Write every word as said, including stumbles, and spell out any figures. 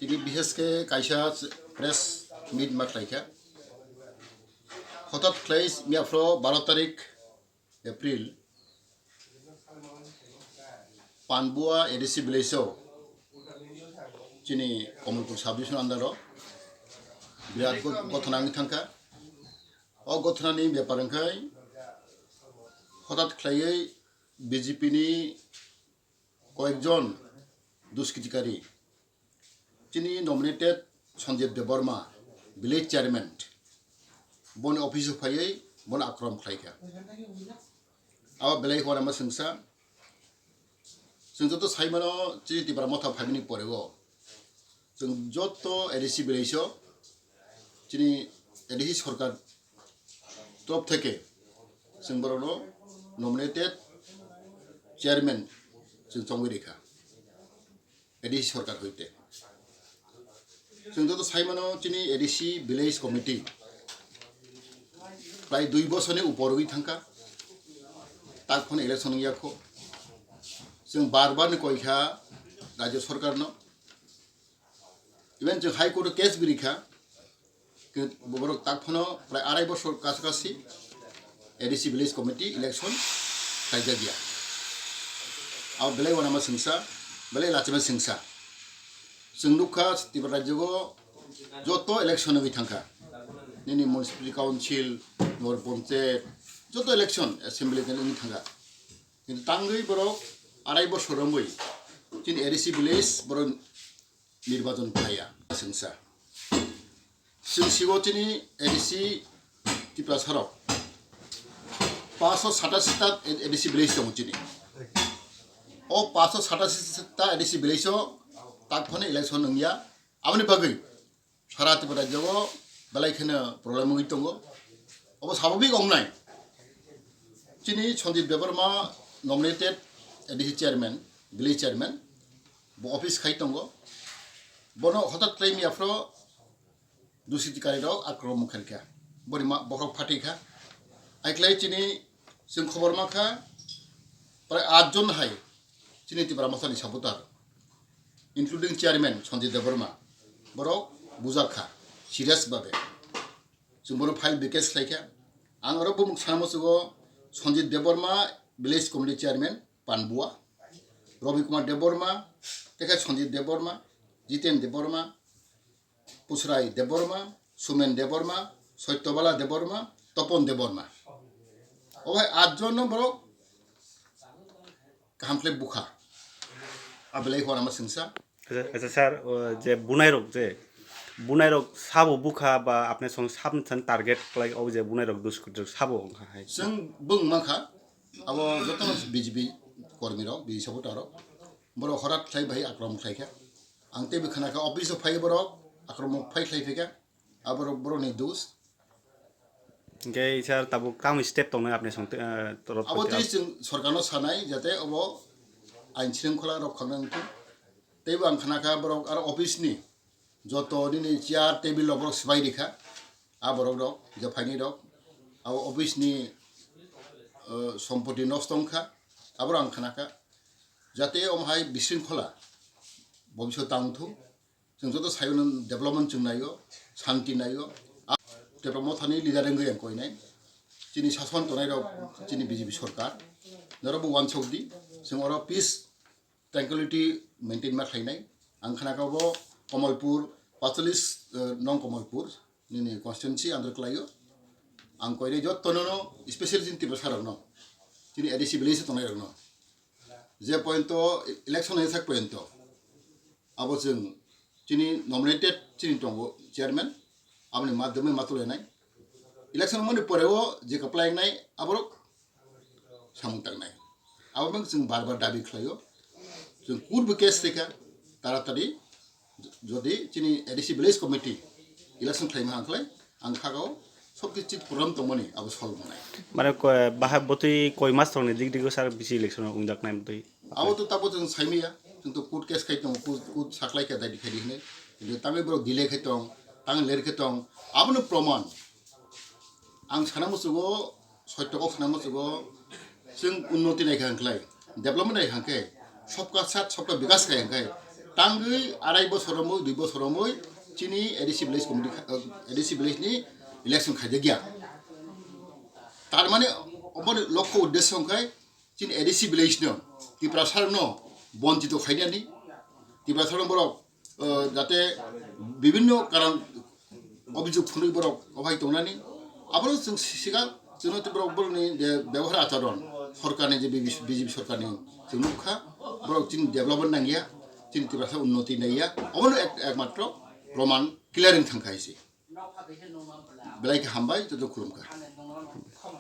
Tini bishesh khe kaisa press meet ma khlai kha. Hothat khlai miyaphro baro tarik April Panbua A D C village o chini Kamalpur sub division under o birat go-, gothona wngwi thangkha. O gothonani bepar wngkhai hothat khlaiwi B J P ni koyekjon duskritikari chini nominated Sanjit Debbarma, village chairman, boni office o phaiwi bono akromon khlai kha. Abo belai hwnama swngsa. Chwng joto sai mano chini Tipra Motha phaimani pore o chwng joto A D C village o chini A D C sorkar top theke chwng borokno nominated chairman chwng chongwi rikha A D C sorkar hoite. Chwng joto sai mano chini A D C village committee prai dui bosorni upor wngwi thangkha, tak phano election wngya kho. Chwng bar bar ni koi kha rajya sorkarno, even chwng High Court o case bi rikha, Khe borok tak phano prai arai bosor kasu kasi A D C village committee election khlaijak ya. Abo belai wanama swngsa, belai lachima swngsa. Chwng nukha Tripura rajyo o joto election wngwi thangkha. Nini municipal council, nor panchayat, joto election assembly wngwi thangkha. Kintu tangwi borok arai bosor romwi chini A D C village borok nirbachon khlaiya, swngsa. Chwng sigo chini A D C Tiprasa rok paanch sho satashi ta A D C village tongo chini. O paanch sho satashi ta A D C village o tak phano election wngya. Aboni bagwi sara Tripura rajyo o belai kheno problem wngwi tongo. Obo sababik wngnai. Chini Sanjit Debbarma nominated A D C chairman, village chairman, bo office khai tongo. Bono hothat khlai miyaphro duskritikari rok akromon khaikha. Boni ma bokhok phatikha. Aikhlai chini chwng khobor mankha prai aat jon hai chini Tipra Mothani supporter, including chairman Sanjit Debbarma, borok bujakha serious babe. Chwng bono file bikes khlaikha. Ang oro bumung sana muchugo Sanjit Debbarma, village committee chairman Panbua, Ravi Kumar Debbarma, tekhe Sanjit Debbarma, Jiten Debbarma, Pusrai Debbarma, Sumen Debbarma, Satyabala Debbarma, Topon Debbarma. O hai aat jon no borok kaham khlai bukha. A belai hwnama swngsa. Acha, acha sir, o je bunai rok je, bunai rok sabo bukha ba apne song sab target khlai o je bunai rok duskritik sabo wngkha hai. Chwng bung mankha, abo jotono B J P kormi rok, B J P supporter rok, borok horat khlai bai akromon khlaikha. Ang teibo khnakha office o phai borok akromon phai khlai phaikha. Aborok borokni dos. Hingke sir tabuk tamo step tongnai apni song, eh, torop Abo tei chwng sorkarno sanai jate obo ain shringkhola rok khaknai wngthung. Teibo ang khnakha borok aro office ni joto nini chair table rok borok swbai rikha. A borok rok je phaini rok abo office ni, eh, sompoti nosto wngkha. Aboro ang khnakha jate omo hai bisringkhola bobisot tangthung. Chwng joto sayo nwng development chwng naio, shanti naio. A, Tipra Mothani leader wngwi ang koinai. Chini sason tonai rok chini B J P sorkar. Norok bo wansok di, chwng oro peace, tranquility maintain ma khlainai. Ang khnakha bo Kamalpur, pachalis, eh, nong Kamalpur, nini constituency under klaio. Ang koinai jotono no, especially chini Tiprasa rokno, chini A D C village tongnai rokno. Je pointo election hai sak pointo. Abo chwng chini nominated chini tongo chairman, aboni madhyamoi ma tulainai. Election mani pore o je kwplai wngnai aborok samung tangnai. Abo bang chwng bar bar dabi khlaio. Chwng court bo case rikha, taratari jodi chini A D C village committee election khlaima hangkhlai, ang khagao sob kichu problem tongmani abo solve wngnai. Mane ko-, baha botwi koi mas tongni dik dik o sar bisi election o wngjak nai botwi. Abo to tabo chwng saimaya, chwng to court case khai tongo, court, court saklai khe dai dikhai di hinwi. Kintu tangwi borok delay khai tong, tang ler khai tong, abono proman. Ang sana muchugo, soitto kok sana muchugo, chwng unnoti nai kha hwnkhlai, development nai kha hwnkhe, sabka saath sabka bikas khai hwnkhe, Tangwi arai bosor romwi, dui bosor romwi chini A D C village committee kha-, A D C village ni election khaijak ya. Tar mane oboni lokho uddesho hwnkhe chini A D C village no Tiprasa no bonchito khainani, Tiprasa no borok, uh, jate bibhinno karon obijog phunwi borok obai tongnani. Aboro chwng sikha chwngno tei borok borokni je byabohar acharon sorkarni je B J P sorkarni chwng nukha, borok chini development nangya, chini Tiprasa unnoti naiya, obono ek-, ekmatro proman clearing thangkha hai se. Belai khe hambai, joto khulumkha.